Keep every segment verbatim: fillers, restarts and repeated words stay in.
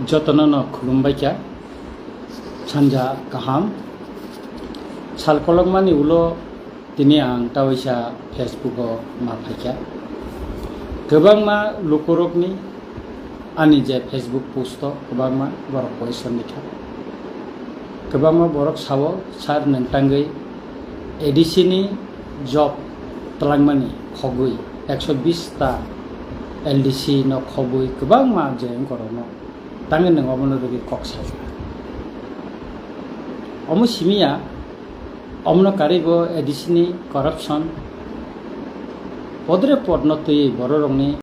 Jotono no khulumbai kha, sanja kaham. Sal kolokmani ulo tini ang tawaisa Facebook o ma phaikha. Kwbangma lukurokni ani je Facebook post o kwbangma borok question rikha. Kwbangma borok sao, "Sir, nwng tangwi A D C ni job twlangmani khogwi ekso bis ta L D C no khogwi kwbangma je wngkorokno tangwi nwng omono rwgwi kok sai." Omo simiya, omono karwi bo A D C ni corruption, podre podno twiwi bororokni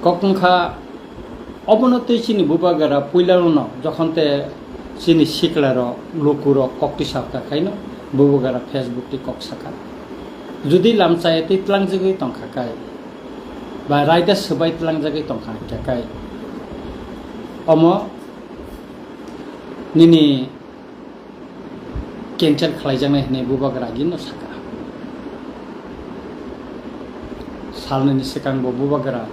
kok wngkha. Obono twi chini bubagra puilano jokhon te chini siklarok lukurok kok tisa kha khaino bubagra Facebook twi kok sakha. Jodi lamchaya twi tlangjagwi tongkha kai ba raida swbai tlangjagwi tongkha kha kai, omo nini cancel khlaijaknai hwnwi bubagra agino sakha. Salnini swkang bo bubagra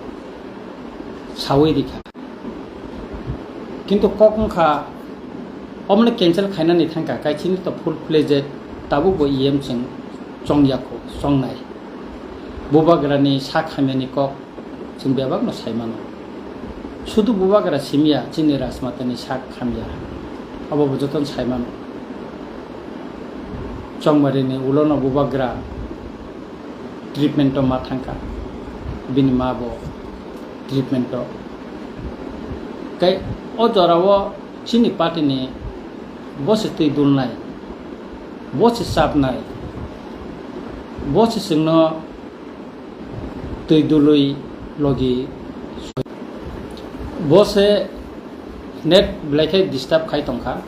sawi rikha. Kintu kok wngkha, omono cancel khainani thangkha, kaichini to full fledged tabuk bo E M chwng chongyakho, chongnai. Bubagrani sak hamyani kok chwng bebakno sai mano. Sudu bubagra simiya chini Rajmatani sak hamya, abo bo jotono sai mano. Chongmarini ulono bubagra treatment o ma thangkha, bini ma bo treatment o. Kai o jorao chini party ni bo se twi dulnai, bo se chapnai, bo se chwngno twi dului logi soi. Bo se net belai khe disturb khai tongkha,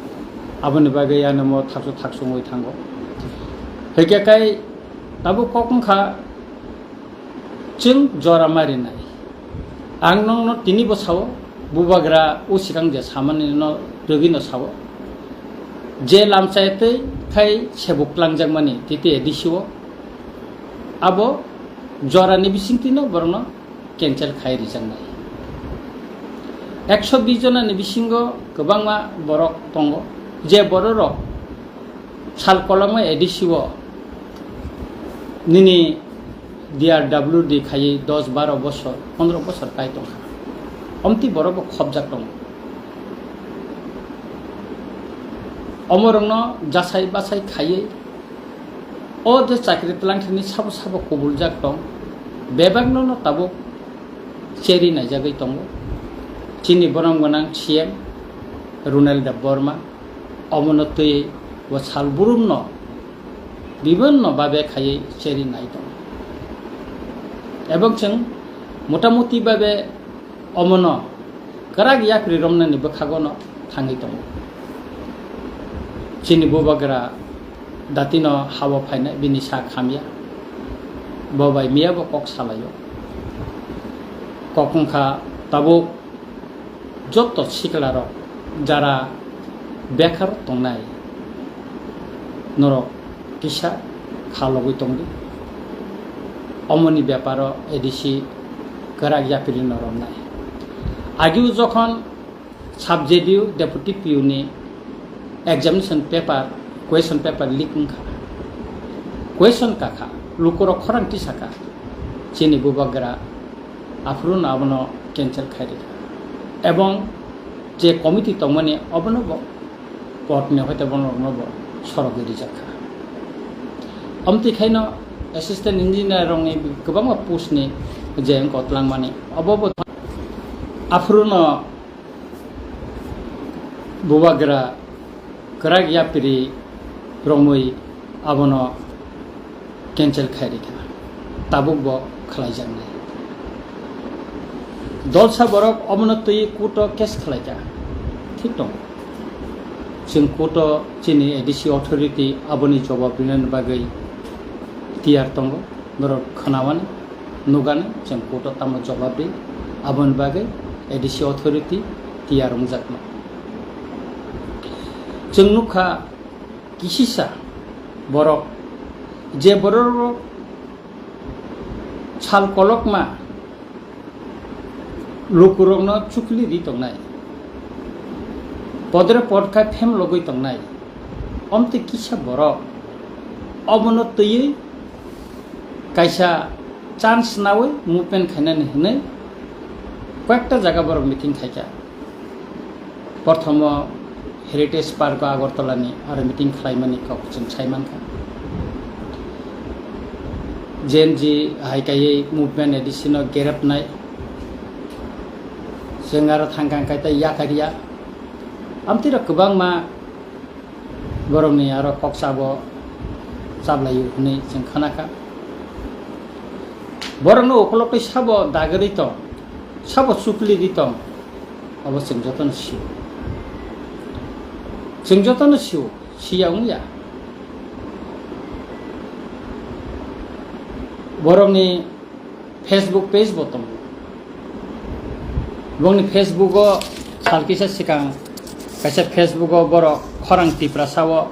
aboni bagwi ano mo thaksu thaksu wngwi thango. Hwnkhe kai tabuk kok wngkha, chwng jora marinai. Ang nokno tini bo sao, bubagra o swkang je samani no rwgwi no sao. Je lamchaya twi khai sebuk twlangjakmani titi A D C o, abo jorani bisingtwino borokno cancel khai rijaknai. Ekso bis jonani bisingo kwbangma borok tongo, je bororok sal kolokma A D C o nini D R W D khaiwi dos baro bosor, pondro bosor kai tongkha. Omtwi borok bo khopjak tongo. Omorokno jasai basai khaiwi o je chakri twlangthani sabo sabo kubuljak tong, bebakno no tabuk cheri naijagwi tongo. Chini borom gwnang C M Runal Debbarma omono twi bo sal burumno bibinno babe khaiwi cheri nai tongo. Ebong chwng motamuti babe omono kwrak yapri romnani bwkhagono thangwi tongo. Chini bubagra datino habo phaina bini sak hamya. Bo bai miya bo kok salaio. Kok wngkha tabuk joto siklarok jara bekar tongnai norok kisa kha logwi tongdi. Omoni beparo A D C kwrak yapri no romnai. Agio jokhon sub J D U deputy P U ni examination paper, question paper leak wngkha. Question kakha, lukurok khorang tisakha, chini bubagra aphuru no abono cancel khai rikha. Ebong je committee tongmani obono bo court ni hoite bono rokno bo sorogwi rijakha. Omtwi khaino assistant engineer rokni kwbangma post ni je wngkha twlangmani obo bo aphuru no bubagra kwrak yapri romwi abono cancel khai rikha, tabuk bo khlaijaknai. Dolsa borok omono twi court o case khlaikha, thik tongo. Chwng court o chini A D C authority aboni jobab rinani bagwi tiyar tongo, norok khwnawani. Nugani chwng court o tamo jobab ri, aboni bagwi A D C authority tiyar wngjakma. Chwng nukha kisisa borok, je borok sal kolokma lukurokno chukli ri tongnai. Podre pod khai phem logwi tongnai. Omtwi kisa borok obono twiwi kaisa chance nawi movement khainani hwnwi koyekta jaga borok meeting khaikha. Prothomo Heritage Park o Agartala ni aro meeting khlaimani kok chwng sai mankha. Gen Z hai kaiwi movement A D C no gerepnai. Chwng aro thangkang kai tei yakarya. Amtwi rok kwbangma borokni aro kok chabo chablaio hwnwi chwng khanakha. Borokno ukolok tei sabo dagwi tong, sabo chukli di tong, abo chwng jotono sio. Chwng jotono sio, siya wngya. Borokni Facebook page bo tongo. Bongni Facebook o sal kisa sikang kaisa Facebook o borok khorang Tiprasa o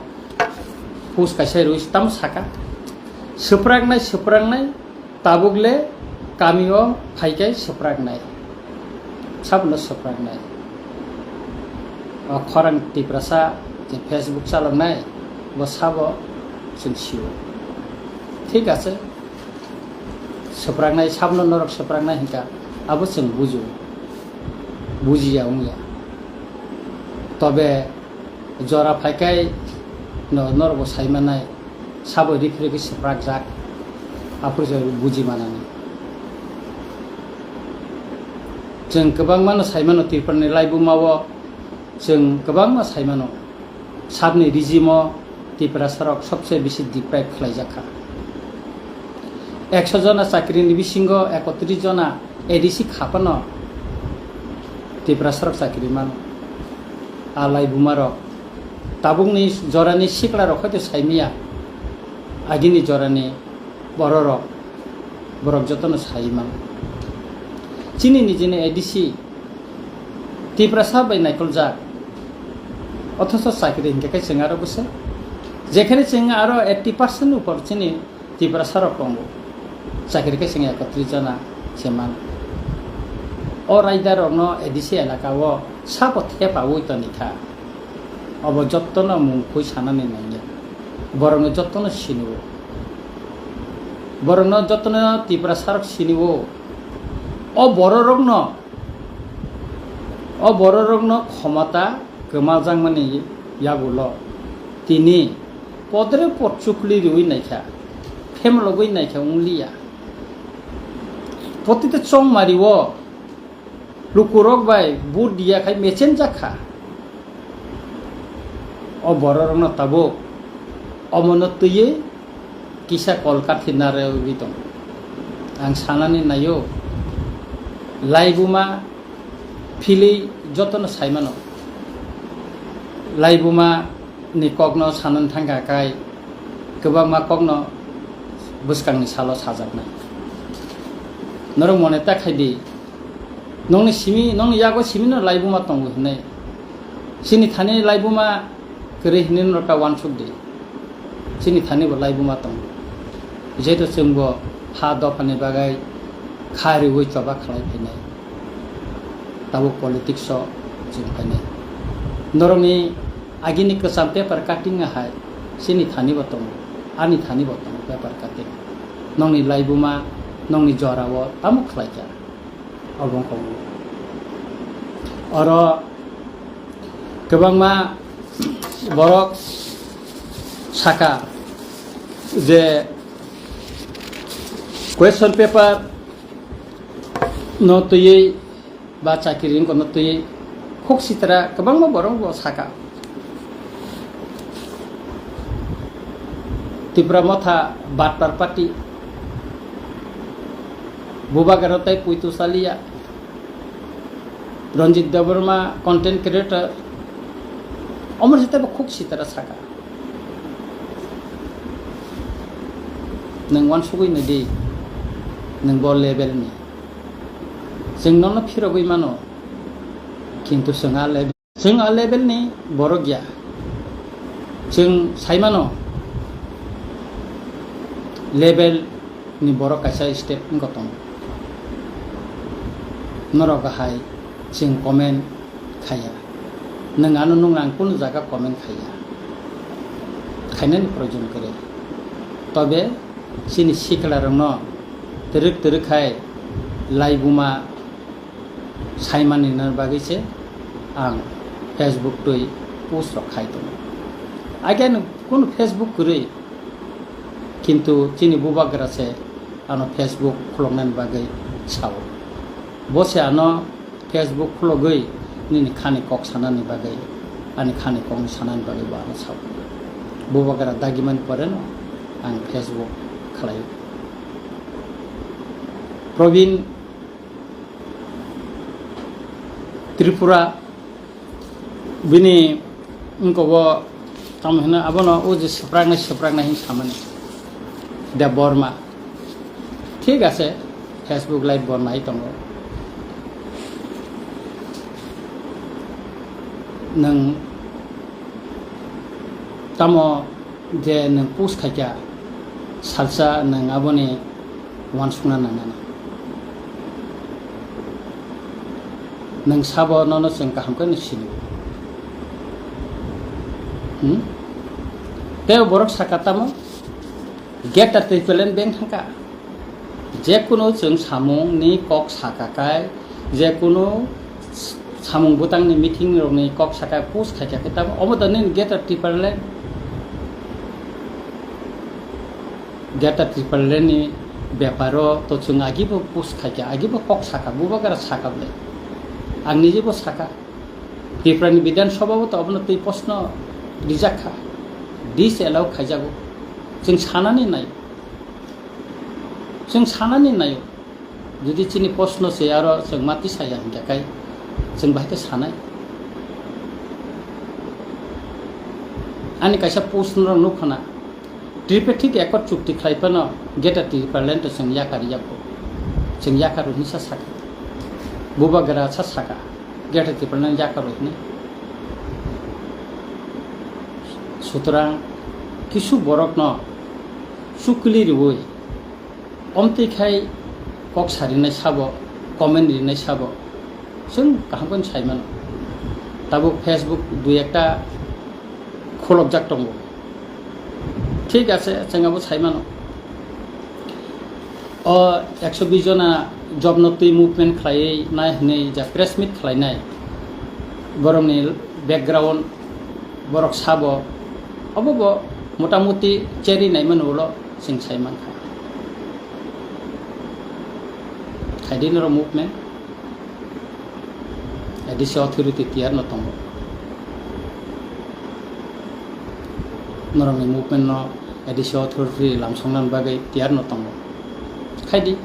post kaisa rwi tamo saka. Swpraknai, swpraknai, tabuk le kami o phaikai swpraknai. Sabono swpraknai. O khorang Tiprasa je Facebook chaloknai, bo sabo chwng sio. Thik ache. Swpraknai, sabono norok swpraknai hinkha, abo chwng bujo. Bujiya wngya. Tobe jora phaikai no norokbo sai manai, sabo rifrigwi swprakjak, aphuru se buji manani. Chwng kwbangmano sai mano Tripurani laibuma o, chwng kwbangma sai mano. Sabni regime o Tiprasarok sobse bisi deprive khlaijakha. Ekso jona chakrini bisingo ekotris jona A D C khapano Tiprasarok chakri mano. A laibumarok tabukni jorani siklarok hoito saimiya, agini jorani bororok, borok jotono sai mano. Chini nijini A D C Tiprasa bai naikoljak, othocho chakri hinkhe khe chwng aro bwse, jekhene chwng aro eighty percent ni upor chini Tiprasa rok tongo, chakri khe chwng ekotris jona se mano. O raidarokno A D C elaka o sabo thepaui tonikha, obo jottono mungkhoi sanani nangya, borokno jottono sinio, borokno jottono Tiprasa rok sinio, o bororokno O bororokno khomota kwmajakmani yagulo tini podre pod chukli riui naikha, phemlogwi naikha wng liya. Protita chongmario lukurok bai vote diya khai mechenjak kha. O bororokno tabuk omono twiwi kisa kol kathi narwgwi tongo. Ang sanani naio, laibuma philwi jotono sai mano. Laibuma ni kokno sanani thangkha khai kwbangma kokno bwskangni salo sajaknai. Norok mone ta khai di, nongni simi, nongni yago simino laibuma tongo hinwi. Chini thani laibuma kwrwi hinwi norok ta uansuk di. Chini thani bo laibuma tongo. Jehetu chwng bo ha dophani bagwi kha riui choba khlai phainai. Tabuk politics o chwng phainai. Norokni agini kwcham paper cutting hai chini thani bo tongo, ani thani bo tongo paper cutting. Nongni laibuma, nongni jora o tamo khlai kha. Obo wngkha oro kwbangma borok saka je question paper no twiwi ba chakiri wngkha no twiwi khuk sitra kwbangma borok bo saka. Tipra Motha Batpar Party, Bubagra tei Puitu Salia, Ranjit Debbarma content creator, omor sita bo khuk sitara saka. Nwng uansugwi nai di, nwng bo level ni. Chwng nono phirogwi mano, kintu chwng a level Chwng a level ni borok ya. Chwng sai mano, level ni borok kaisa step wngkha tongo. Norok hai chwng comment khaiya. Nwng ano nung ang kunu jaga comment khaiya, khainani proyojon kwrwi. Tobe chini sikla rokno twrwk twrwk khai laibuma saimani na bagwi se ang Facebook twi post rok khai tongo. Again kunu Facebook kwrwi, kintu chini bubagra se ano Facebook khuloknani bagwi sao. Bo se ano Facebook khulogwi nini khani kok sanani bagwi, ani khani kokni sanani bagwi bo ano sao. Bubagra dagimani poreno ang Facebook khlaio. Probin Tripura bini wngkha o tamo hino abono o je swpraknai swpraknai hin samani Debbarma. Thik ase, Facebook live bo nai tongo. Nwng tamo je nwng post khaikha, salsa nwng aboni uansukna nangnai. Nwng sabo nono chwng kaham khe nw sini. Hmm? Tei borok saka tamo, Greater Tipraland beng thangkha. Jekunu chwng samungni kok saka kai, jekunu samung bwtangni meeting rokni kok saka post khaikha khe tamo, omo to nini Greater Tipraland. Greater Tipraland ni beparo to chwng agibo post khaikha, agibo kok saka, bubagra saka bwle. Ang nijebo saka. Tripura ni Bidhan Sabha bo to abono twi post no rijak kha. Disallow khaijago. Chwng sanani nai. Chwng sanani naio. Jodi chini post no se aro chwng ma tisaya hinkhe kai chwng bahai khe sanai. Ani kaisa post no nukha na. Tripartite Accord chukti khlai phano Greater Tipraland to chwng yakar yago. Chwng yakar hinsa saka. Bubagra sa saka. Greater Tipraland yakar hinwi. Sutrang kisu borokno chukli riwi omtwi khai kok sarinai sabo, comment rinai sabo, chwng kaham khe sai mano. Tabuk Facebook dui ekta khulokjak tongo. Thik ase, chwng abo sai mano. O ekso bish jona job no twi movement khlaiwi nai hwnwi ja press meet khlainai, borokni background, borok sabo, obo bo motamuti cherwi naimani ulo chwng sai mankha. Khaidi norok movement, A D C authority tiyar no tongo. Norokni movement no A D C authority lamsokna bagwi tiyar no tongo. Khaidi.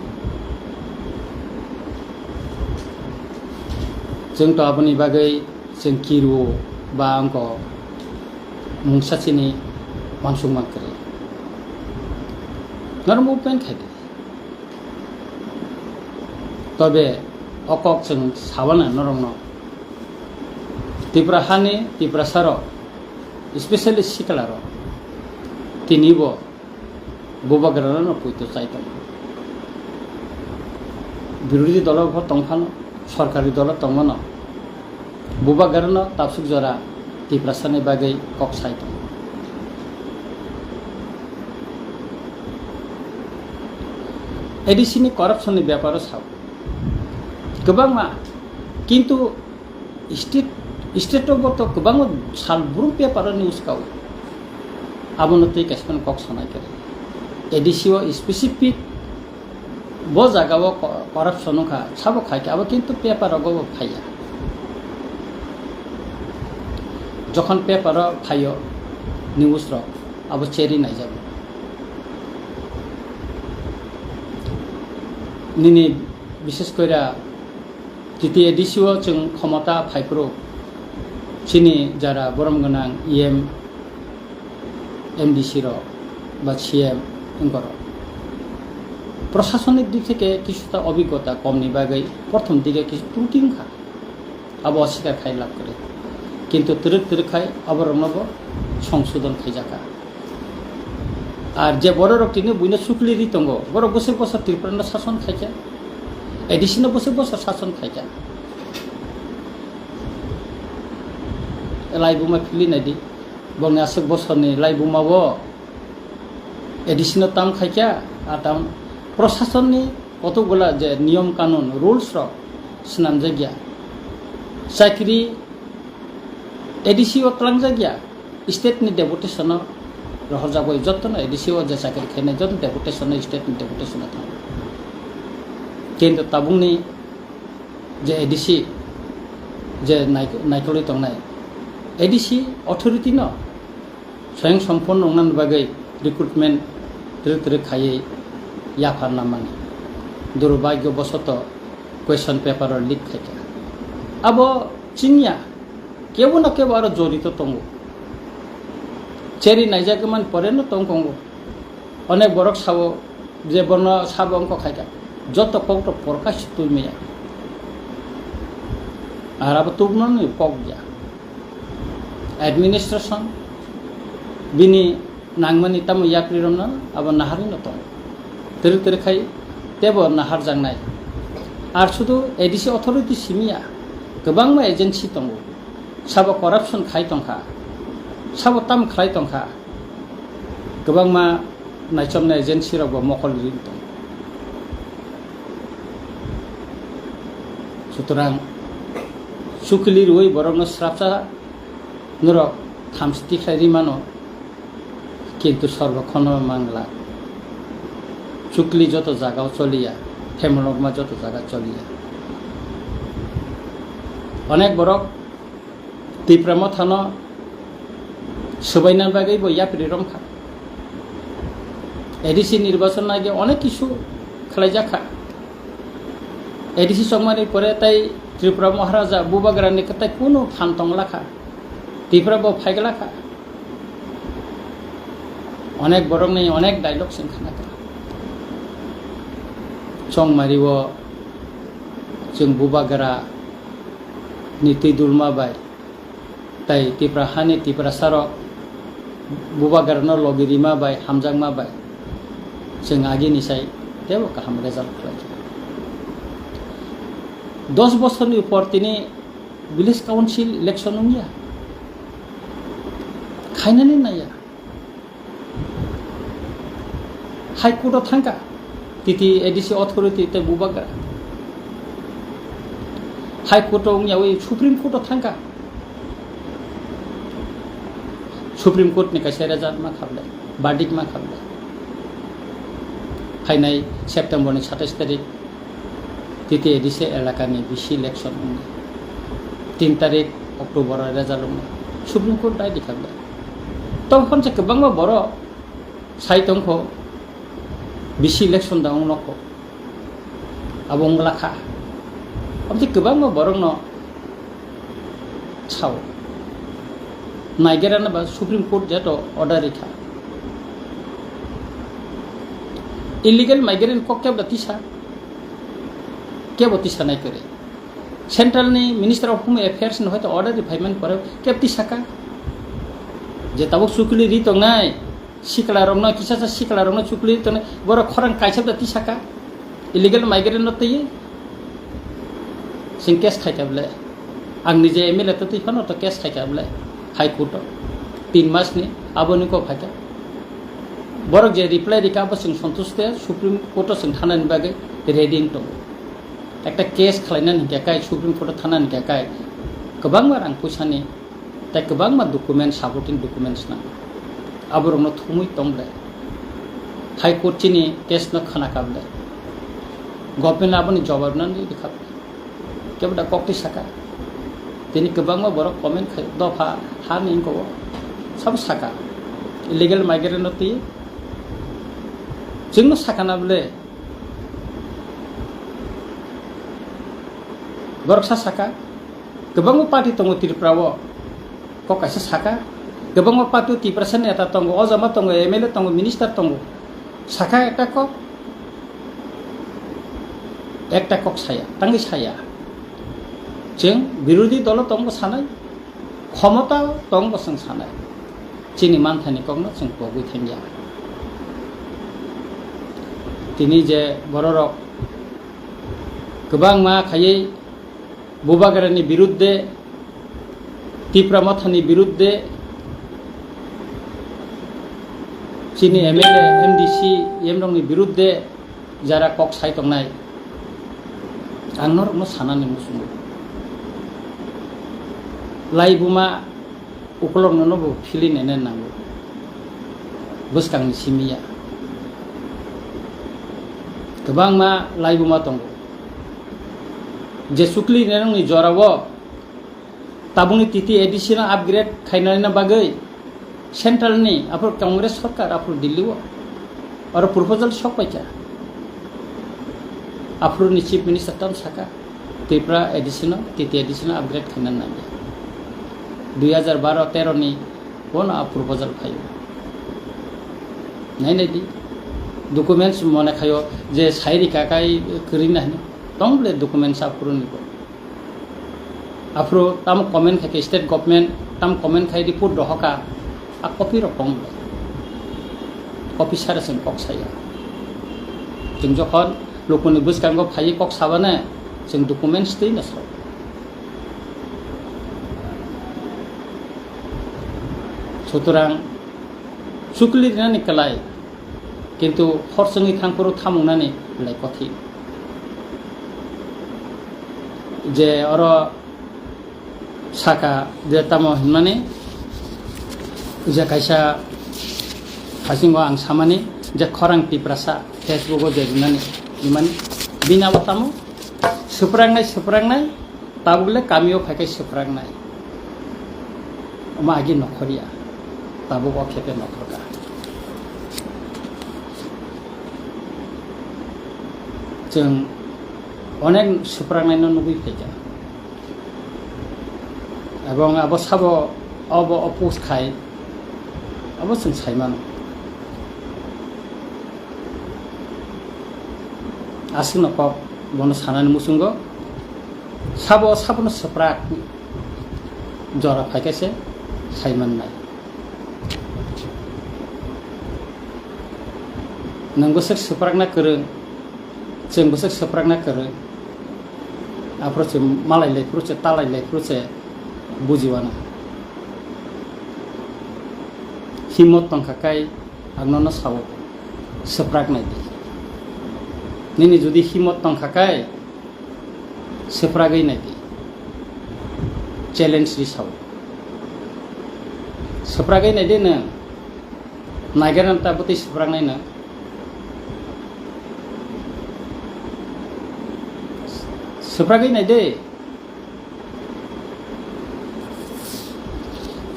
Chwng to aboni bagwi chwng kiru ba angko mungsa chini wansukma kwrwi. Norok movement khaidi. Tobe o kok chwng sawana norokno. Tripura hani Tiprasa rok, especially sikla rok, tini bo bubagra no poito chai tongo. Birodhi dolo bo tong phano, sorkari dolo tongmano, bubagra no tabsuk jora Tiprasa ni bagwi kok sai tongo. A D C ni corruption ni beparo sao kwbangma, kintu state, state o bo to kwbangma sal brum paper o news kao. Abono twi kaisa phano kok sanai kwrwi. A D C o specific bo jaga o co-, corruption wngkha, sabo khai khe abo kintu paper rogo bo phaiya. Jokhon paper o phaio news rok, abo cherwi naijago. Nini bishes koira T T A D C o chwng khomota phaiphuru chini jara borom gwnang E M, M D C rok ba C M wngkorok. Prosasonik dik theke kisuta obigota komni bagwi prothom dige kisu truti wngkha. Abo oswikar khai lab kwrwi. Kintu twrwk twrwk khai aborokno bo songsodon khaijakha. Ar je bororok tini buino chukli ri tongo, borok bwswk bwswk Tripura no sason khaikha, A D C no bwswk bwswk sason khaikha. laibuma phili naidi, bongni aswk bosorni laibuma o A D C no tam khaikha, a tam prosasonni kotokgola je niyom kanun, rules rok swnamjakya. Chakri A D C o twlangjakya, state ni deputation o rohorjak bai jottono A D C o je chakri khainai jotto deputation o state ni deputation o thango. Kintu tabukni je A D C je nai-, naikolwi tongnai, A D C authority no swayang sompunno wngnani bagwi recruitment twrwk twrwk khaiwi yapharna mani. Durbhagyo bosoto question paper o leak khaikha. Abo chingya, kebo na kebo aro jorito tongo. Cheri naijak man pore no tong kongo. Onek borok sabo je bono sabo wngkha khaikha. Joto kok to porkha si twi maya. Ar abo tubunani kok ya. Administration bini nangmani tamo yapri romno abo naharwi no tong. Twrwk twrwk khai tebo naharjaknai. Ar sudu A D C authority simiya, kwbangma agency tongo. Sabo corruption khai tongkha, sabo tam khlai tongkha, kwbangma naichomnai agency rokbo mokol ri tong. Sutrang chukli rwi borokno srapsa norok thamchi tikhlai ri mano, kintu sorbokhono mangla. Chukli joto jagao choliya, themlokma joto jaga choliya. Onek borok Tipra Mothano swbaina bagwi bo yapri romkha. A D C nirbachon nai onek kisu khlaijakha. A D C chongmani pore tai Tripura Maharaja Bubagrani kwtai kunu phan tonglakha. Tipra bo phaiglakha. Onek borokni onek dialogue sing khanakha. Chongmari o chwng Bubagra ni twi dulma bai tai Tipra hani Tiprasa rok Bubagrano logi rima bai, hamjakma bai chwng agini sai teibo kaham result khlaikha. Dos bosorni upor tini village council election wngya, khainani naiya. High Court o thangkha, T T A D C authority tei Bubagra. High Court o wngyawi Supreme Court o thangkha. Supreme Court ni kaisa result ma khablai, verdict ma khablai. Phainai September ni satais tarik T T A D C elakani V C election wngnai. Tin tarik October o result wngnai. Supreme Court dai di khablai. Tongkhon se kwbangma borok sai tongkho, V C election da wng nokho. Abo wng lakha. Abo se kwbangma borokno sao. Naigerana ba Supreme Court jeto order rikha. Illegal migrant kok kebla tisa. Kebo tisa nai kore. Central ni Minister of Home Affairs ni hoito order ri phaimani pore kebo tisaka. Je tabuk chukli ri tongnai, sikla rokno, kisa sa sikla rokno chukli ri tongnai, borok khorang kaisa da tisaka. Illegal migrant no twi sing case khaika ble. Ang nije M L A to twi phano to case khaika ble. High Court o. Tin mas ni aboni kok phaika. Borok je reply rika abo sing santush te Supreme Court o sing thanani bagwi ready wng tongo. Ekta case khlainani hingkhe kai Supreme Court o thanani hingkhe kai kwbangma rang puisani tei kwbangma document, supporting documents nango. Aborokno thumwi tong ble. High Court chini case no khana kha ble. Government aboni jawab nani rikha ble. Kebo da kok twi saka. Tini kwbangma borok comment khai, dopha hani wngkha o. Sabo saka. Illegal migrant no twi chwngno sakana ble. Borok sa saka. Kwbangma party tongo Tripura o. Kok kaisa saka. Kwbangma party o Tiprasa neta tongo, o jama tongo, M L A tongo, minister tongo. Saka ekta kok. Ekta kok saya, tangwi saya. Chwng birodhi dolo tongbo sanai, khomota tongbo chwng sanai. Chini manthani kokno chwng pogwi thangya. Tini je bororok kwbangma khaiwi Bubagrani birudde Tipra Mothani birudde, chini M L A, M D C, M rokni birudde jara kok sai tongnai, ang norokno sanani muchungo. Laibuma ukolokno no bo philwi naina nango, bwskangni simi ya. Kwbangma laibuma tongo, je chukli nainani jorao tabukni T T A D C no upgrade khainani bagwi central ni aphuru Congress sarkar aphuru Delhi o oro proposal sok paikha. Aphuru ni Chief Minister tam saka Tripura A D C no, T T A D C no upgrade khaina nangya. Dui hajar baro tero ni bono a proposal phaio. Nai nai di. Documents mone khaio je sai rika kai kwrwi na hino. Tong bole documents aphuru ni bo. Aphuru tamo comment khai khe state government, tamo comment khai report dohoka, a copy rok tong bole. Copy sara chwng kok saya. Chwng jokhon lukuni bwskango phaiwi kok sabane, chwng documents twi no sao. Sutorang chukli rinani kwlai, kintu hor chwngwi thangphuru thamungnani belai kothin. Je oro saka je tamo hinmani, je kaisa hasingo ang samani, je khorang Tiprasa Facebook o je rinani, hinmani, bini abo tamo swprangnai, swprangnai, tabuk le kamio phai khe swprangnai. Omo agi nokhorya, tabuk o khepe nokhorka. Chwng onek swprangnai no nugwi phaikha. Ebong abo sabo obo oppose khai, abo chwng sai mano. Aswkno kok bono sanani muchungo, sabo sabono swprak jora phaikha se sai mannai. Nwng bwswk swprakna kwrwng, chwng bwswk swprakna kwrwng, aphuru se malai lai phuru se, talai lai phuru se bujiwano. Himot tongkha kai ang nono sao, swprak nai di. Nini jodi himot tongkha kai, swpragwi nai di. Challenge ri sao. Swpragwi nai di nwng. Naigana ta bwtwi swprak nai nwng. Swpragwi nai di.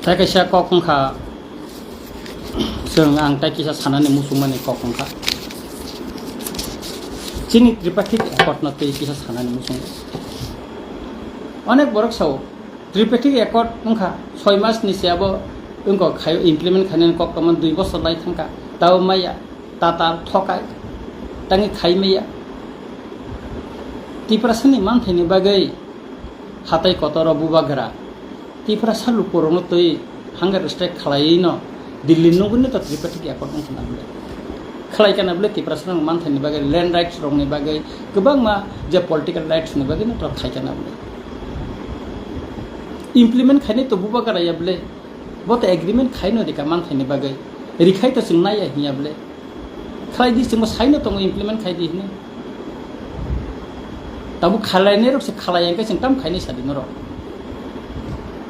Tai kaisa kok wngkha, chwng ang tai kisa sanani muchungmani kok wngkha. Chini Tripartite Accord no twi kisa sanani muchungo. Onek borok sao, Tripartite Accord wngkha, soi mas ni se abo wngkha khai implement khainani kok tongma dui bosor lai thangkha, tabo maya, tatal, thokai, tangwi khai maya. Tiprasani manthaini bagwi hatai kotoro bubagra Tiprasa lukurokno twi hunger strike khlaiwi no Delhi nugwi no to Tripartite Accord wngkha na bwle. Khlai kana bwle Tiprasa rok manthaini bagwi, land rights rokni bagwi, kwbangma je political rights ni bagwi no to khai kana bwle. Implement khainai to bubagra ya bwle. Bo to agreement khaino rika manthaini bagwi. Rikhai to chwng naiya hinya bwle. Khlai di, chwngbo saino tongo implement khai di hwnwi. Tabuk khlainai rok se khlai hwnkhe chwng tam khainai sadi norok.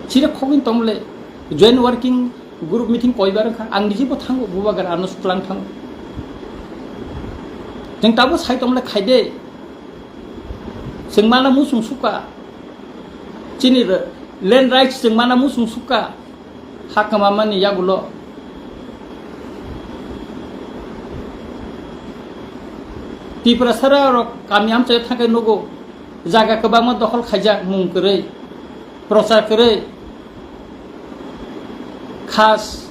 Sire khogwin tong le joint working group meeting koibar wngkha, ang niji bo thango, bubagra ano swklang thango. Chwng tabuk sai tong le khai de. Chwng mana muchung sukha. Chini land rights chwng mana muchung sukha. Ha kwmamani yagulo Tiprasara rok kami amchai thangkhe nugo, jaga kwbangma dokhol khaijak, mung kwrwi, prochar kwrwi, khas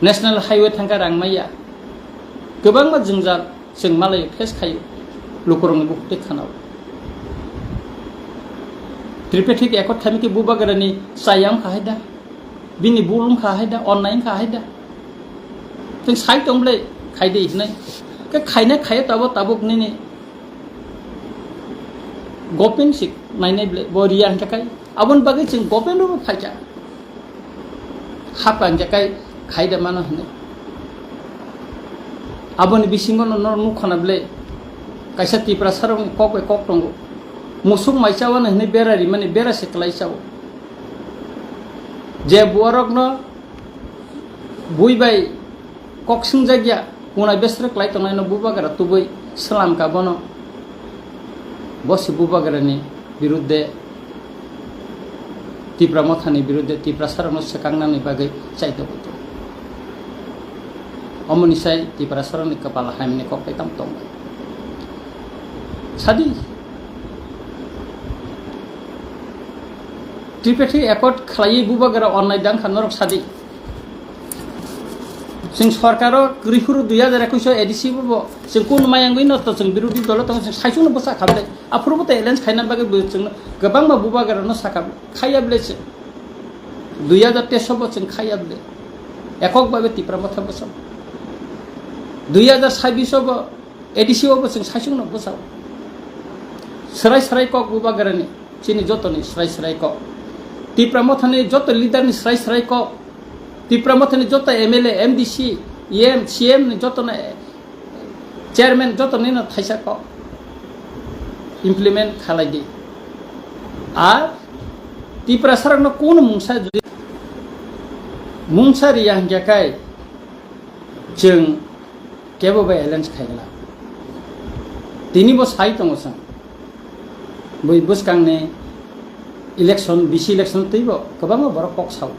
national highway thangkhe rang maya, kwbangma jwngjal. Chwng malai face khai lukurokni bukhuk tei khana-o. Tripartite Accord khaimikhe bubagrani chaya wngkha hai da, bini bul wngkha hai da, onnai wngkha hai da. Chwng sai tong bwle khai de hinai. Khe khaina khaiya tabo tabuk nini government si nainai bwle bo riya hwnkhe kai. Aboni bagwi chwng government-o phaikha. Hapang je kai khai de mano hinwi. Aboni bisingo no norok nukha na bwle. Kaisa Tiprasa rokni kok bai kok tongo. Musuk mai chawano hinwi bera rimani bera se kwlai chao. Je borokno bui bai kok swngjak ya, kunai besrek lai tongnai no bubagra tubui slam ka bono. Bo se bubagrani birudde Tipra Mothani birudde Tiprasa rokno swkang nani bagwi chaito kutu. Omoni sai Tiprasa rokni kwpal hamni kok bai tamo tongo. Sadi. Tripartite Accord khlaiwi bubagra onnai dang kha norok sadi. Chwng sorkaro kwrwi phuru dui hajar ekwis o A D C bo, bo chwng kun mayangwi no to chwng birodhi dolo tongo, chwng saichung no bwsa kha bwle. Aphuru bo to alliance khaina bagwi bo chwng kwbangma bubagra no sakha khaiya bwle chwng. Dui hajar teis o bo chwng khaiya bwle. Ekok babe Tipra Motha bwsa. Dui hajar sabis o bo A D C o bo chwng saichung no bwsa. Swrai swrai kok bubagrani. Chini jotoni srai srai kok. Tipra Mothani joto leader ni srai srai kok. Tipra Mothani joto M L A, M D C, E M, C M ni joto na chairman joto ni no thaisa kok. Implement khalai di. Ar Tiprasa rok no kuno mungsa jodi mungsa riya hingya kai chwng kebo bai alliance khaigwla. Tini bo sai tongo chwng. Bui bwskangni election, bisi election twibo kwbangma borok kok sao.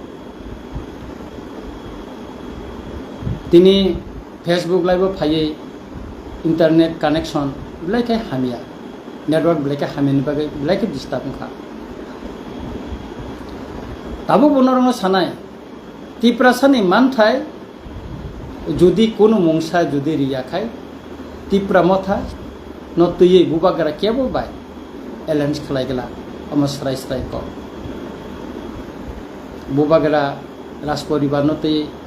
Tini Facebook live o phaiwi internet connection belai khe hamya, network belai khe hamyani bagwi belai khe disturb wngkha. Tabukbo norokno sanai, Tiprasani manthai jodi kunu mungsa jodi riya khai, Tipra Motha no twiwi bubagra kebo bai alliance khlai gla, omo srai srai kok. Bubagra Rajporibar no twiwi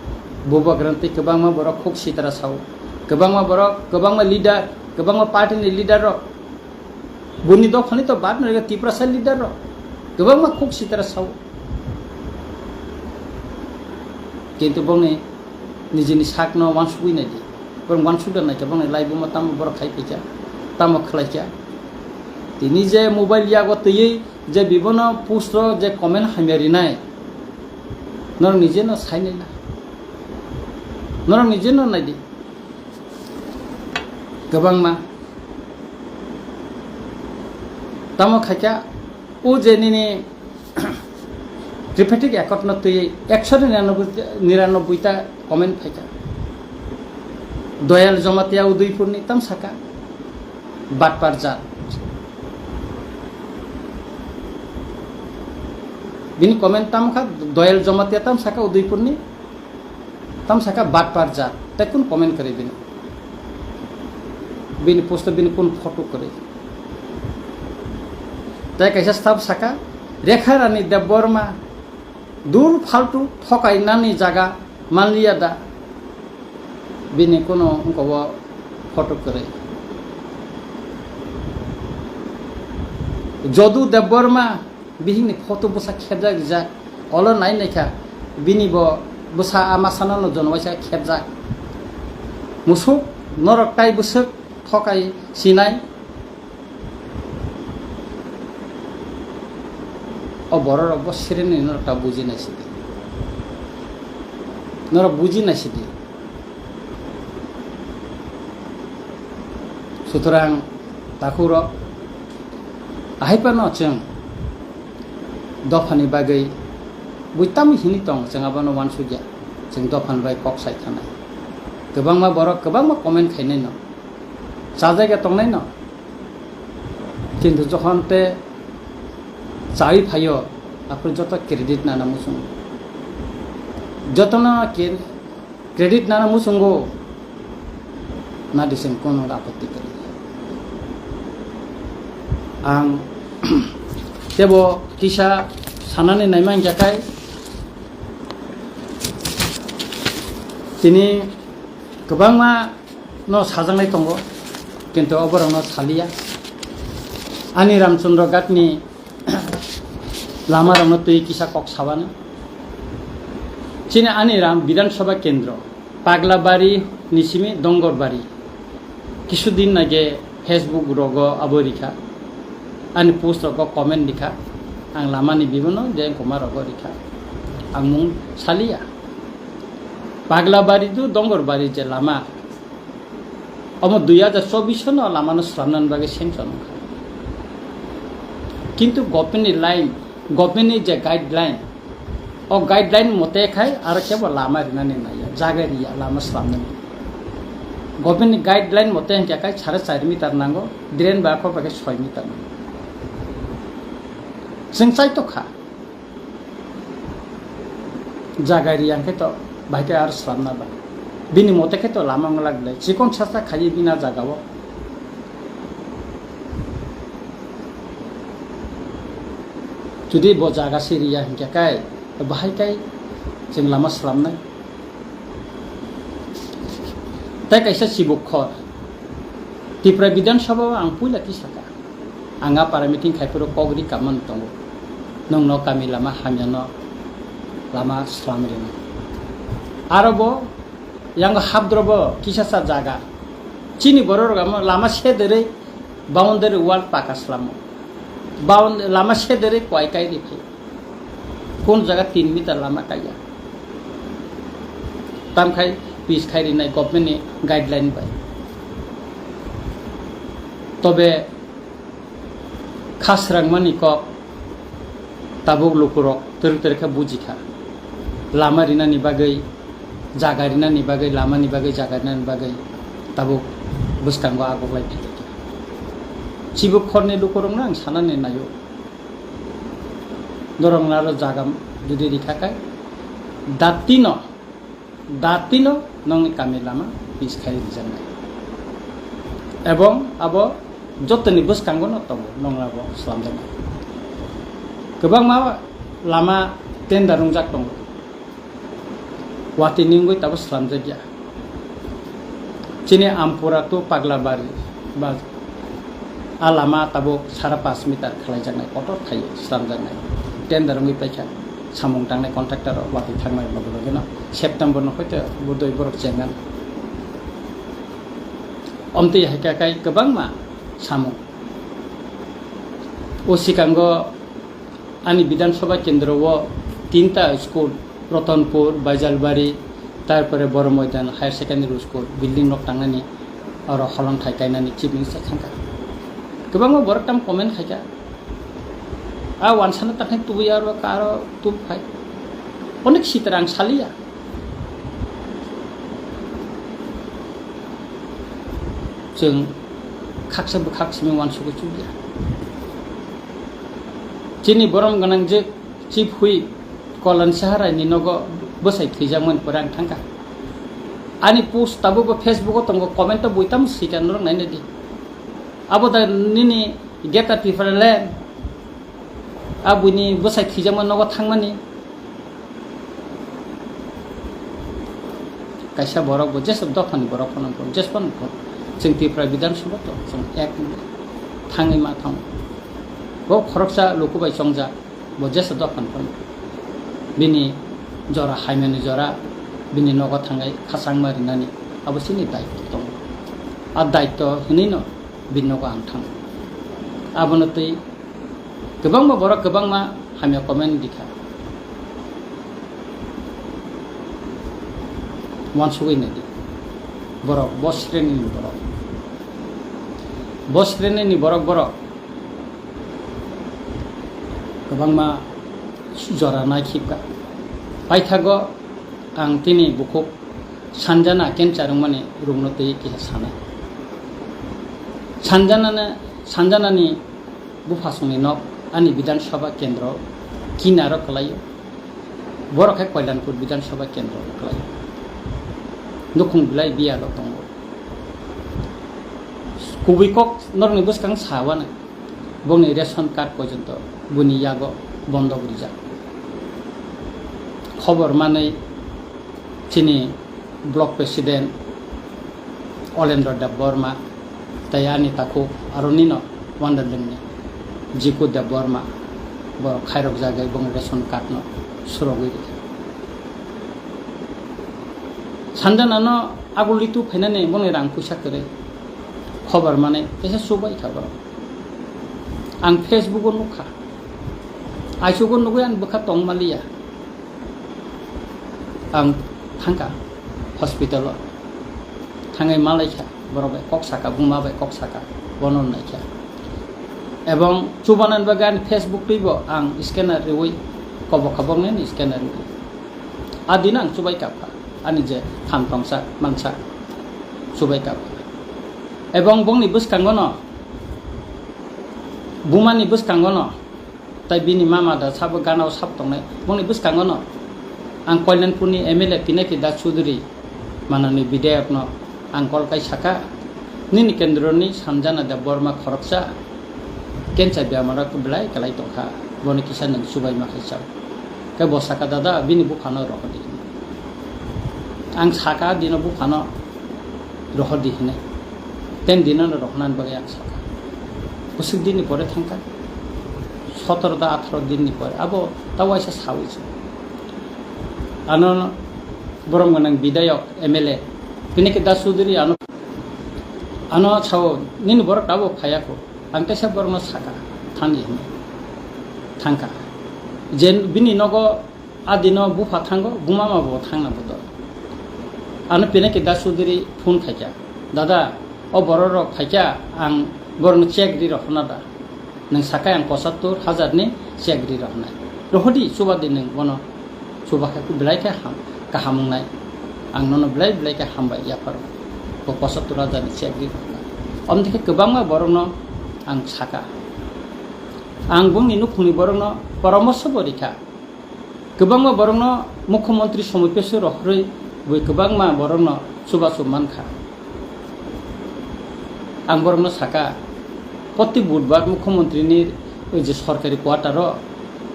bubagra no twi kwbangma borok khuk sitra sao, kwbangma borok, kwbangma leader, kwbangma party ni leader rok, buni dophani to bad no rega, Tiprasa leader rok kwbangma khuk sitra sao. Kintu bongni nijini sakno wansugwi naidi. Borok wansukda naikha bongni laibuma tamo borok khai phaikha, tamo khlaikha. Tini je mobile yago twiwi je bibono post o je comment hamya rinai, norok nije no sai naina. Norok nije no naidi. Kwbangma. Tamo khaikha, o je nini Tripartite Accord no twi ekshoni niranoboi, niranoboi ta comment phaikha. Doyal Jamatia Udaipurni tam saka, batpar jat. Bini comment tam kha, Doyal Jamatia tam saka Udaipurni. Tam saka batpar jat, tei kun comment kwrwi bini? Bini post o bini kun photo kwrwi? Tei kaisa staff saka, Rekha Rani Debbarma, dur faltu thokai nani jaga manliya da? Bini kuno wngkha o photo kwrwi? Jodu Debbarma, bihikni photo bwsa khebjak rijak, olo nai naikha, bini bo bwsa ama sana no jono waisa khebjak. Musuk, norok tai bwswk thokai sinai, o borok rok bo sirini norok ta buji nai sidi, norok buji nai sidi. Sutorang takhuk rok, ahai phano chwng dophani bagwi bui tamo hini tong, chwng abono uansukya, chwng dophani bai kok sai thanai. Kwbangma borok kwbangma comment khainai no, chajakya tongnai no, kintu jokhon te chawi phaio, aphuru joto credit nana muchungo, jotono ke-, credit nana muchungo, nadi chwng kono apotti kwrwi. Ang tebo kisa sanani naima hingkha khai, tini kwbangma no sajaknai tongo, kintu oborokno saliya. Ani Ramchandra Ghatni Lama rokno twi kisa kok sabani. Chini ani ram Bidhan Sabha kendro, Paglabari ni simi Dongorbari. Kisu din age Facebook rogo abo rikha. Ani post rogo comment rikha. Ang lama ni bibono je koma rogo rikha. Ang mung saliya. Paglabari tu Dongorbari je lama. Omo dui hajar chobbish no lama no slamna bagwi sanction wngkha. Kintu government ni line, government ni je guideline, o guideline mote khai aro kebo lama rinani naiya, jaga riya lama slamnani. Government ni guideline mote hwnkhe khai sare char meter nango, drain ba kok bai khe soi meter nango. Chwng chai tokha. Jaga riya hwnkhe to bahai khe aro slamna ba. Bini mote khe to lama wngla glai. Chikon sasa khaiwi bina jaga o. Jodi bo jaga se riya hwnkhe kai, bahai kai chwng lama slamnai. Tai kaisa chibuk khor. Tipra Bidhan Sabha o ang puila tisaka. Ang a para meeting khai phuru kok ri kamani tongo. Nwng no kami lama hamya no lama slam rina. Aro bo yang habdro bo kisa sa jaga. Chini borok rok amo lama sederwi boundary wall paka slamo. Bound-, lama sederwi kwai kai ri phi. Kun jaga tin meter lama kaiya. Tamkhai pis khai rinai government ni guideline bai. Tobe khasrang mani kok tabuk lukurok twrwk twrwk khe bujikha. Lama rinani bagwi, jaga rinani bagwi, lamani bagwi, jaga rinani bagwi tabuk bwskango agoklai phaikha. Chibuk khorni lukurokno ang sanani naio. Norokno aro jaga jodi rikha khe, datino, datino nongni kami lama pis khai rijaknai. Ebong abo jotoni bwskango no tongo, nongla bo slamjaknai. Kwbangma lama tender wngjak tongo. Watwi nungwi tabuk slamjakya. Chini Ampura to Paglabari ba a lama tabuk sara pash meter khlaijaknai, kotor khai slamjaknai. Tender wngwi paikha, samung tangnai contractor rok watwi thangmani loge loge no September no hoito bo doi borok chengan. Omtwi hai khe kai kwbangma samung. O sikango ani Bidhan Sabha kendro o tinta school, Ratanpur, Baijalbari, tarpore Boro Moidan Higher Secondary School building nok tangnani oro holong thai kainani Chief Minister thangkha. Kwbangma borok tam comment khaikha. A wansana takhai tubui aro karo tub khai. Onek sitra ang saliya. Chwng khaksa bwkhak simi wansugwi chukya. Chini borom gwnang je Chief Whip Kolon Saharai ni nogo bwsai thwijakmani pore ang thangkha. Ani post tabukbo Facebook o tongo, comment o buitamo swikha norok nainadi. Abo da nini Greater Tipraland. A buini bwsai thwijama nogo thangmani. Kaisa borok bo jesa dophani borok phano wngkha, jesa phano wngkha. Chwng Tripura Bidhan Sabha to chwng ek thangwi ma thango. Bo khoroksa luku bai chongjak, bo jesa dophani phano. Bini jora haimani jora, bini nogo thangwi khachangma rinani abo chini daitto tongo. A daitto hwnwi no bini nogo ang thango. Abono twi Kwbangma borok kwbangma hamya comment rikha. Wansugwi naidi. Borok, bo sreni ni borok. Bo sreni ni borok borok. Kwbangma jora naikhibkha. Paithago ang tini bukhuk sanjana cancer wngmani rukno twi kisa sanai. Sanjanana, sanjanani buphasongni nok ani Bidhan Sabha kendro kinaro kwlaio. Borok khe Koilanpur Bidhan Sabha kendro kwlaio. Nukhung belai biyalo tongo. Kubui kok norokni bwskang sawano bongni ration card porjonto buni yago bondok rijak. Khobor manwi chini block president Olendra Debbarma, tei ani takhuk aro nino Wanderlingni Jiku Debbarma, Borok khairok jagwi bongni ration card no surogwi rikha. Sanjana no aguli tu phainani bongni rang puisa kwrwi khobar mani tesa chubai kha borok. Ang Facebook o nukha. Aisugo nugwi ang bwkha tong maliya. Ang thangkha hospital o. Thangwi malaikha, borok bai kok saka, buma bai kok saka, bono naikha. Ebong chubanan bagwi ani Facebook twibo ang scanner riwi, kobo kha boknini scanner riwi. A dino ang chubai kapkha, ani je kham tongsa mansa chubai kapkha. Ebong bongni bwskango no, bumani bwskango no, tai bini mama da sabo gana o sap tongnai. Bongni bwskango no ang Kalyanpurni M L A Pinaki Das Chaudhury, manani bidhayok no ang kol kai saka, "Nini kendroni Sanjana Debbarma khoroksa cancer bemar o belai kwlai tongkha, bono kisa nwng chubaima khai chao." Khe bo saka, "Dada, bini buphano rohordi." Ang saka dino buphano rohordi hinwi. Ten dino no rohornani bagwi ang saka. Bwswk dinni pore thangkha. Sotoro ta atharo dinni pore. Abo ta waisa sawi se. Ano borom gwnang bidhayok M L A. Pinaki Das Chaudhury ano, ano sao nini borok abo phayakho. Ang kaisa borokno saka thani hinwi. Thangkha. Je bini nogo a dino bupha thango, bumama bo thangna bodo. Ano Pinaki Das Chaudhury phone khaikha, "Dada, o borok rok phaikha, ang borokno check ri rohorna da. Nwng sakai ang pochattor hajar ni check ri rohornai. Rohordi, chubadi nwng bono. Chuba khe belai khe ham, kaham wngnai. Ang nono belai belai khe hambai yapharo. Bo pochattor hajar ni check ri rohornai." Omdikhe kwbangma borokno ang saka. Ang bongni nukhungni borokno poramorsho bo rikha. Kwbangma borokno Mukhyamantri somopesu rohorwi bui kwbangma borokno chubachu mankha. Ang borokno saka, proti budbar Mukhyamantrini je sorkari quarter o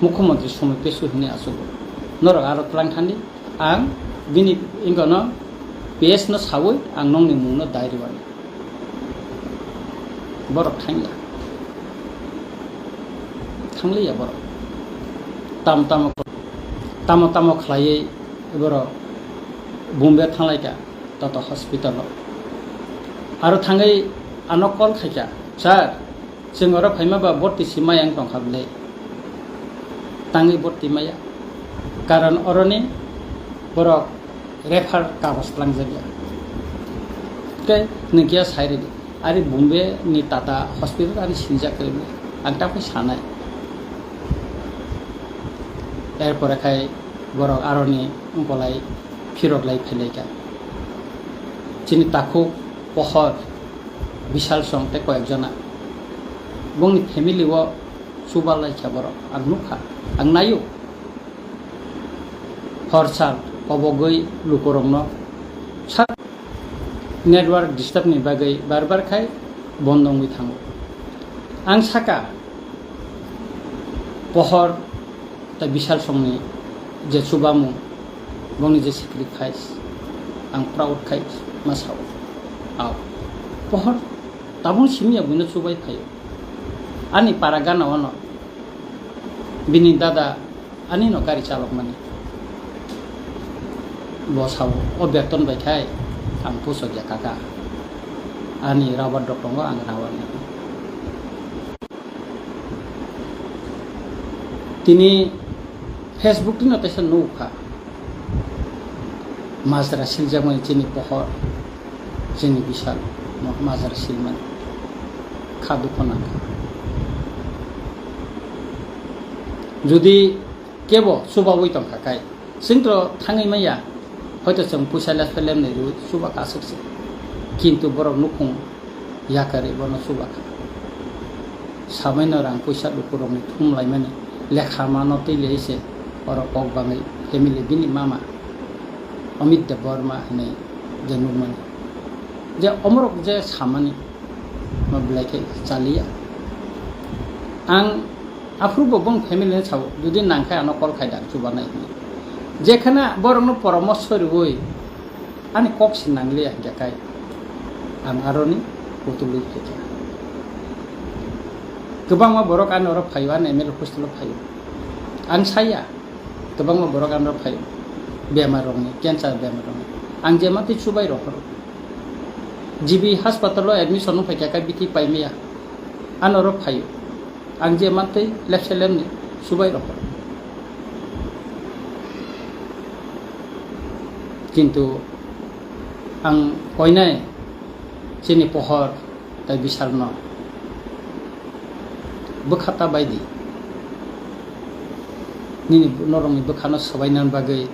Mukhyamantri somopesu hinwi achugo. Norok aro twlang thandi, ang bini wngkano P S no sawi ang nongni mungno dai rwani. Borok thangya. Thangliya borok. Tamo tamo, tamo tamo khlaiwi borok Bombay thanglaikha, tato hospital o. Aro thangwi ano call khaikha, "Sir, chwng oro phaima ba borti si maya wng tongkha bwle?" Tangwi borti maya. Karon oroni borok refer kagoj twlangjakya. Tei nwng kiya sai rwdi. Ari Bombay ni Tata hospital ani sinijak kwrwi bwle. Ang ta phai sanai. Erpore khai borok aroni wngkolai phirok lai phailaikha. Chini takhuk pohor Bishal song tei koyek jona. Bongni family o chuba laikha borok. Ang nukha, ang naio. Hor sal kobogwi lukurokno sak network disturb ni bagwi bar bar khai bondo wngwi thango. Ang saka pohor tei Bishal songni je chubamung, bongni je sacrifice, ang proud khai ma sao. Ao, pohor tabung simi ya buino chubai phaio. Ani para gana ono bini dada ani no gari chalok mani. Bo sao, o beton bai khai ang pusok ya kaka. Ani rubber dok tongo, ang rubber ni. Tini Facebook tino teisa nukha. Majra siljakmani chini pohor, chini Bishal, ma-, majra silmani. Kha dukho nangkha. Jodi kebo chubawi tongkha kai, chwngtro thangwi maya, hoito chwng puisa lespe lemnai rwi chuba kasuk se. Kintu borok nukhung yakarwi bono chuba kha. Samaino rang puisa lukurokni thum laimani lekha mano twi lei se oro kok bangwi family bini mama Amit Debbarma hinwi je nukmani. Je omorok je samani ma belai khe chaliya. Ang aphuru bo bong family ni sao, jodi nang khe ano call khai da chubanai hinwi. Jekhana borokno poramorsho riwi ani kok se nangliya hinkhe kai ang aroni kutulwi phaikha. Kwbangma borok ani oro phaio, ani M L A hostel o phaio. Ang saya, kwbangma borok ano phaio, bemar rokni, cancer bemar rokni. Ang je matwi chubai rohoro. G B hospital o admission wng phaikha khe bithi paimaya. Ano oro phaio. Ang je matwi lepse lemni chubai rohoro. Kintu ang koinai chini pohor tai bisal no bwkha ta bai di. Nini norokni bwkhano swbainani bagwi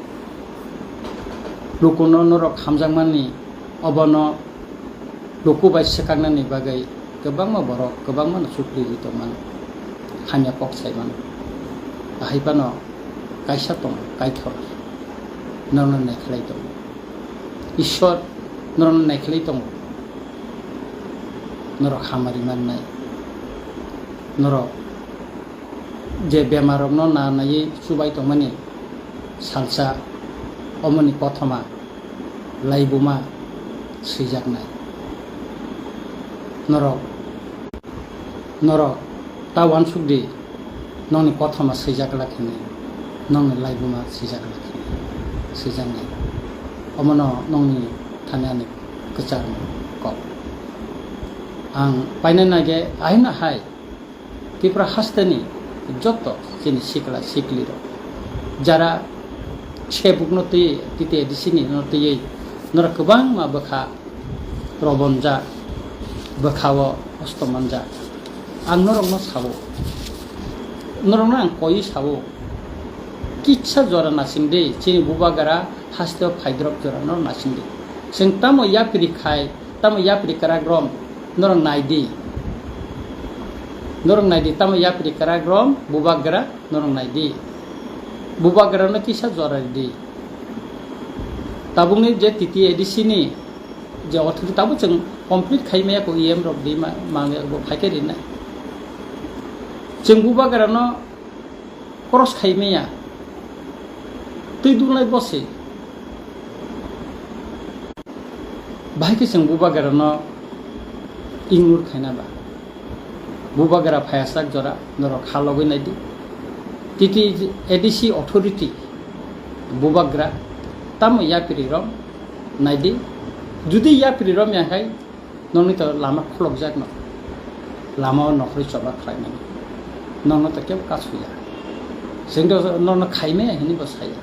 lukuno norok hamjakmani obono luku bai swkaknani bagwi kwbangma borok kwbangma no chukli ri tongmano, hamya kok saimano. Ahai phano kaisa tongo, Kaitor norokno naikhlai tongo. Ishwar norokno naikhlai tongo. Norok hamari mannai. Norok je bemarokno nanaiwi chubai tongmani salsa omoni kothoma laibuma swijaknai. Norok, norok ta uansuk di, nokni kothoma swijak glak hinwi, nokni laibuma swijak glak hinwi swijaknai. Omono nokni thani ani kwchar kok. Ang painani nage ahino hai Tripura hasteni joto chini sikla siklirok jara sebukno twi T T A D C ni no twiwi norok kwbangma bwkha robonjak, bwkhao hosto manjak. Ang norokno sao, norokno ang koi sao, kisa jora nasing di, chini bubagra hasteo phaidrop jora no nasing di. Chwng tamo yapri khai, tamo yapri kwrak rom norok nai di. Norok nai di, tamo yapri kwrak rom bubagra norok nai di. Bubagra no kisa jora di. Tabukni je T T A D C ni je authority tabuk chwng complete khai maya ko E M rok di ma, ma bo khai khe rinai. Chwng bubagra no cross khai maya. Twi dulnai bose. Bahai khe chwng bubagra no ignore khaina ba. Bubagra phaiyasak jora norok kha logwi nai di. T T A D C authority bubagra tamo yapri rom nai di. Judi yapri rom ya hai nokni to lama khulokjak no. Lama o nokhorwi choba khlai mani. Nokno to kebo kasu ya. Chwng to nokno khai maya hini bo saya.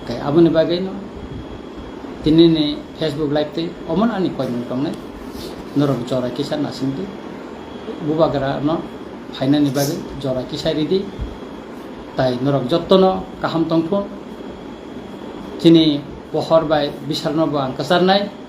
Kai aboni bagwi no tini ni Facebook live tei omo ani koimung tongnai. Norok jora kisa nasing di. Bubagra no phainani bagwi jora kisa ridi. Tai norok jotto no kaham tongthun. Chini pohor bai bisal no bo ang kwcharnai.